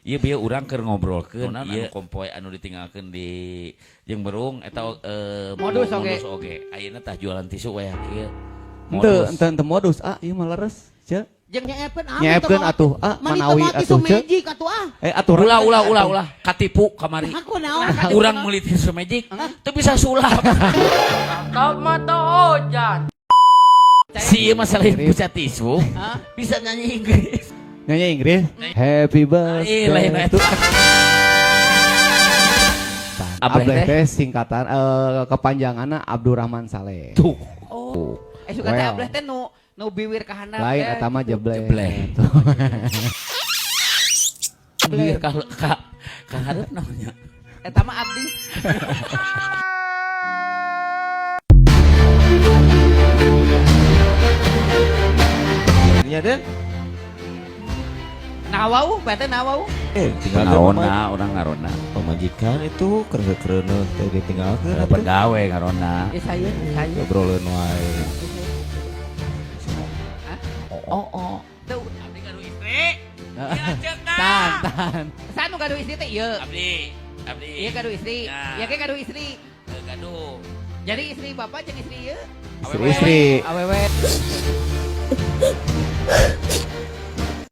Ieu bieu urang keur ngobrolkeun ieu kompoe anu ditinggalkeun di jeung berung eta Modus oge. Modus oge. Ayeuna tah jualan tisu we kieu. Henteu, henteu, henteu modus ah, ieu mah leres. Ce. Jeung Nyeepkeun ah. Nyeepkeun atuh ah, manawi atuh atuh ce. Magic atuh ah. Eh atuh Ulah, ulah, ulah, ulah, katipu kamari. Aku naon? Urang meuli tisu magic, teu bisa sulap. mata ojan. Si ieu mah selain bisa tisu, bisa nyanyi Inggris. Nyanyi Inggris. Happy Ih, lain birthday eta. to Ableh Ableh teh? teh singkatan kepanjanganna Abdurrahman Saleh. Tuh. Oh. Eh suka teh Well. ableh teh nu nu biwir ka handap Lain teh. eta mah jebleh. Jebleh. Tuh. Biar ka ka ka hareup namanya. Eta mah abdi. Nya Den. Nawau, bete nawau. Eh, tinggal Ngarona, urang ngarona. Pamajikan itu kereuneuh teh ditinggalkeun atuh. Pegawai ngarona. Eh saya, saya. Obroleun wae. Oh, oh. Tuh, Abdi gaduh istri. Tan, tan. sanu gaduh istri teh ieu. Abdi, abdi. Ieu gaduh istri. Ya. Ieu ge gaduh istri. Teu gaduh. Jadi istri bapak jeung istri ieu Istri-istri. awewe.